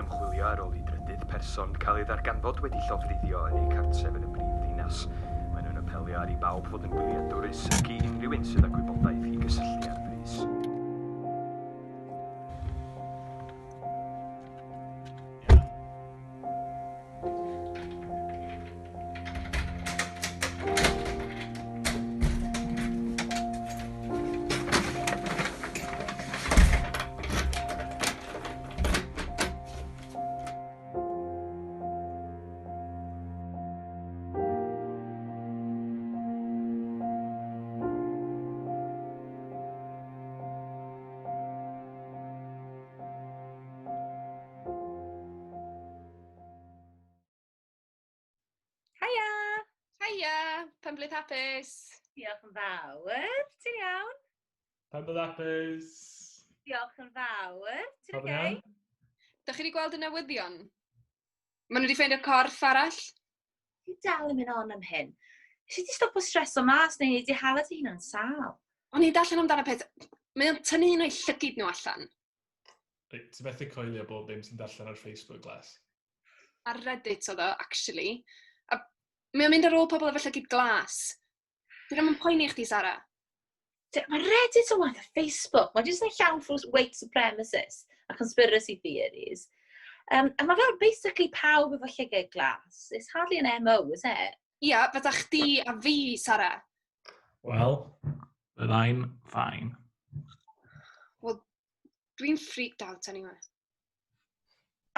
yn ymchwilio ar ôl i drydydd person cael ei ddarganfod wedi llofruddio yn eu cartref yn y brif ddinas. Maen nhw'n apelio ar i bawb fod yn wyliadwrus ac i unrhyw un sydd â gwybodaeth i gysylltu ar frys. Haia! Haia! Penblwydd hapus! Diolch yn fawr. Ti'n iawn? Penblwydd hapus! Diolch yn fawr. Ti'n Pawb yn okay? iawn? Dach chi wedi gweld y newyddion? Maen nhw wedi ffeindio corff arall. Ti dal yn mynd on am hyn. Nes i di stopo streso mas neu ni di hala dy hunan sâl. O'n i'n darllen amdano peth. Mae o'n tynnu un o'i llygid nhw allan. Reit, Ti'n methu coelio bob dim sy'n darllen ar Facebook, Les. Ar Reddit oedd o, actually. A mae o'n mynd ar ôl pobl efo llygid glas. Dwi ddim yn poeni chdi, Sara. Mae Reddit yn wath a Facebook. Mae jyst yn llawn full o white supremacists a conspiracy theories. A mae fel basically pawb efo llygad glas. It's hardly an MO, is it? Ia, fatha chdi a fi, Sara. Wel, byddai'n fine. Wel, dwi'n freaked out anyway.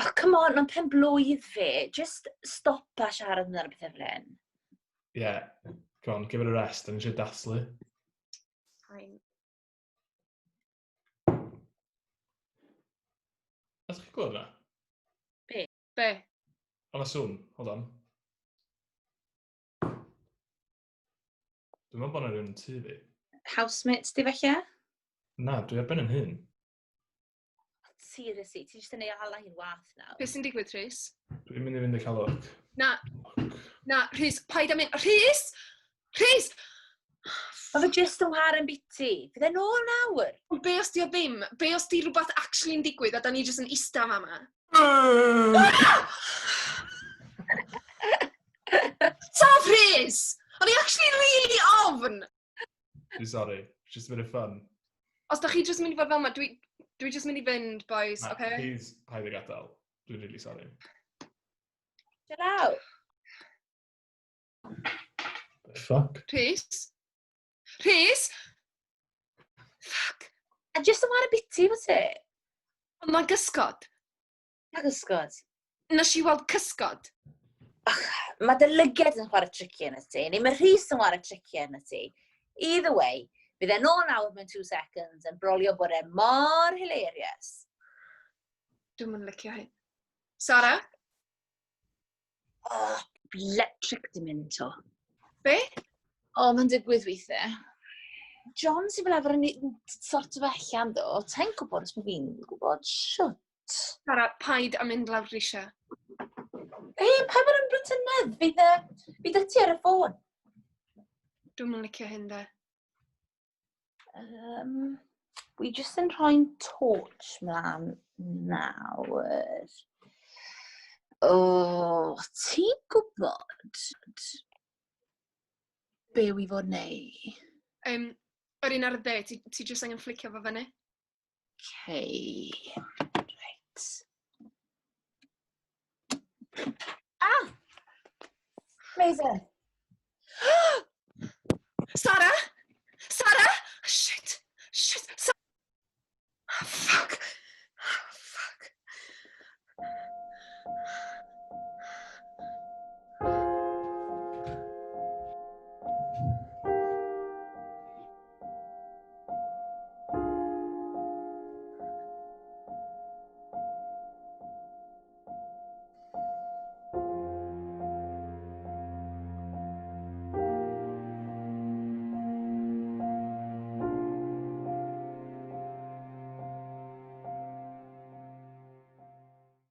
Oh, come on, mae'n pen blwydd fi. Just stop a siarad amdano pethau fel hyn. Yeah, go on, give it a rest, dan ni eisiau dathlu. Fine. Ydych chi'n gwybod hwnna? Be? Be? O, mae sŵn, hold on. Dwi'n meddwl bod yna rhywun yn tŷ fi. Housemates di falle? Na, dwi ar ben yn hun. Seriously, ti jyst yn ei ala hi'n wath nawr. Be sy'n digwydd, Rhys? Dwi'n mynd i fynd i cael look. Na, na, Rhys, paid â mynd. Rhys! Rhys! Mae fe jyst yn waren biti. Fydd e'n ôl nawr. Ond be os di o ddim? Be os di rhywbeth actually'n digwydd a da ni jyst yn ista fama? Stop, Rhys! O'n i actually really ofn! Dwi'n sorry, it's just a bit of fun. Os da chi jyst yn mynd i fod fel yma, dwi, dwi jyst mynd i fynd, boys, Na, okay? please, paid â gadael. Dwi'n really sorry. Chill out. The fuck? Rhys? Rhys? Fuck. A jyst yn waren biti, fo ti? Ond mae'n gysgod. Na gysgod. Nes i weld cysgod. Ach, mae dy lyged yn chwarae trici yn y ti, neu mae Rhys yn chwarae trici yn y ti. Either way, bydd e'n ôl nawr mewn two seconds yn brolio bod e mor hilarious. Dwi'm yn licio hyn. Sara? Oh, electric di mynd to. Be? O, oh, mae'n digwydd weithiau. John sy'n fel arfer yn sort of allan ddo. Ta'n gwybod os mae fi'n gwybod. Shwt. Sara, paid a mynd lawr grisiau. Ei, pa mae'r yn brytynedd? Fydd fydd y ti ar y ffôn. Dwi'm yn licio hyn de. Wi jyst yn rhoi'n torch mlaen nawr. O, ti'n gwybod be wi fod neu? Yr un ar y dde, ti jyst angen fflicio fo fyny. Okay. Right. Ah! Amazing. Sara!